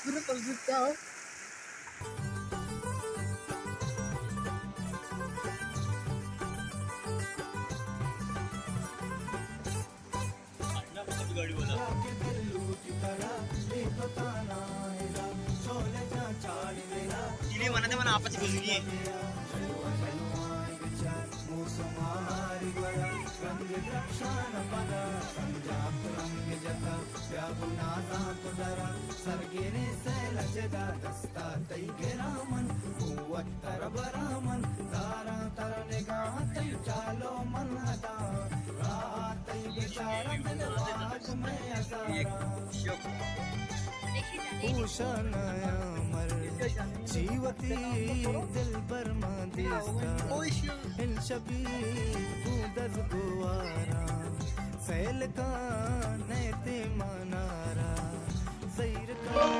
پورا کمپیوٹر کیا ہو؟ چیلے منا دے، منا آپس گزری۔ یک شوق۔ ہوشان آیاں مر چی وتی دلبر ما دیستہ۔ ہن شبی گوں دزگواراں سیل کاں نئے تے مانارا زہیر کاں۔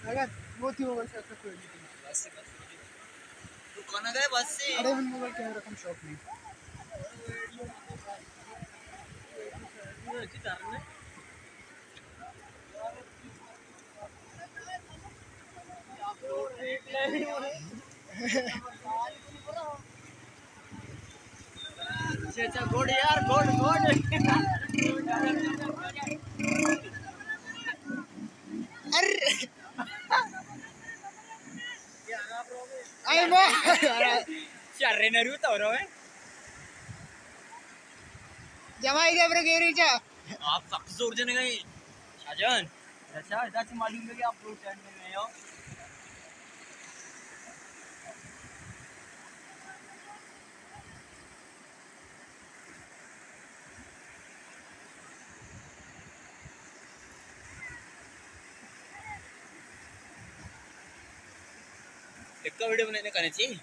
اگر وہ تھی، وہ ویسے اچھا کوئی نہیں۔ بس، بس۔ تو کون گئے بس سے؟ ارے، ہم موبائل کیمرہ کم شوق نہیں۔ اچھا، اچھا، گڈ یار، گڈ، گڈ۔ ارے۔ اے ماں۔ شر نہ روت اور ہے۔ جمائی دے برو گیری چا۔ آپ سخت زور جنے گئے۔ شاہجان۔ اچھا، ادا چی معلوم ہے کہ آپ روڈ سائیڈ میں گئے ہو۔ ایک ویڈیو بنانے کا نہیں چاہیے۔